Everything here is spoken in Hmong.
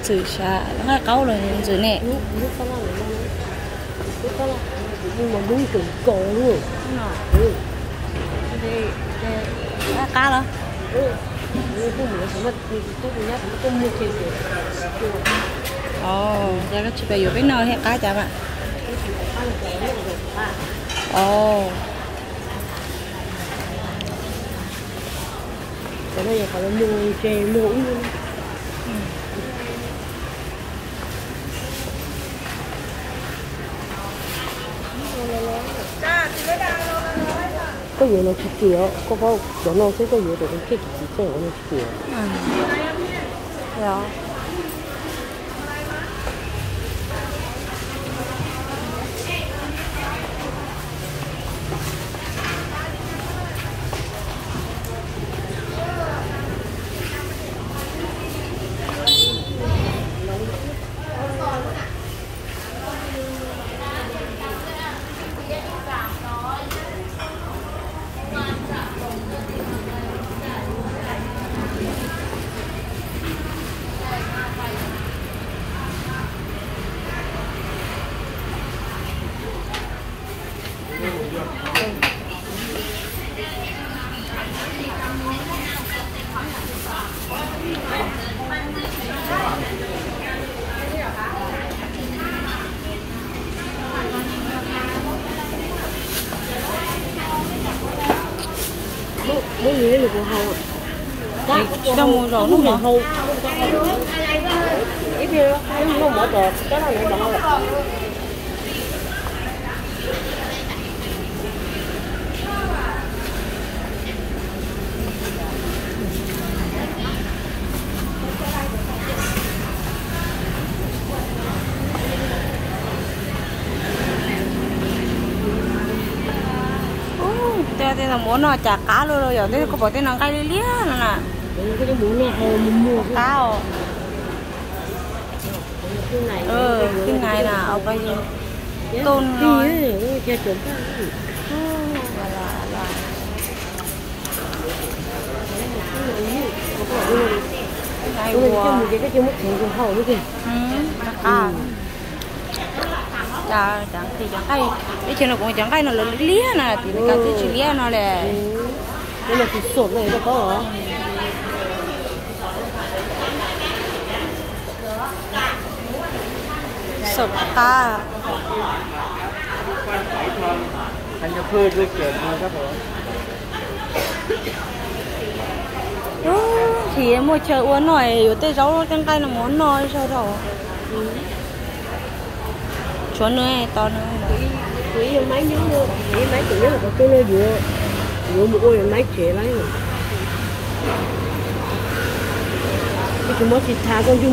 Ntxwm sav nqaij qaub los ntxwm ne. Nqaij qab los? Os, tsis pom yuav peb no thiaj qab cas mas. Os. Koj yuav no tsis tiam, koj paub cov no xwb, koj yuav cov kiag tsis txawj no tsis tiam. Muab nws li kuv hau. Tsis tau mus zaum lub hau. Ib pliag muaj mov tom kab laj no. Tej no muab noj cas qab luaj li yom, tej koj pom tej no nqaij liab liab no na. Qab os. Khib nais na, tuj no. Qab. Cov nqaij, teb chaws no kuv cov nqaij no lawv liab liab na, tim Meskas twb tsis liab no li. Xaum qab. Tsis muaj chaw ua noj, yuav tej zaub tej nqaij no mus noj zog rau. Tshuav nws tos nws. Yuav mus ua maib tsev lawm. Tsis muab tsis tha koj ntsej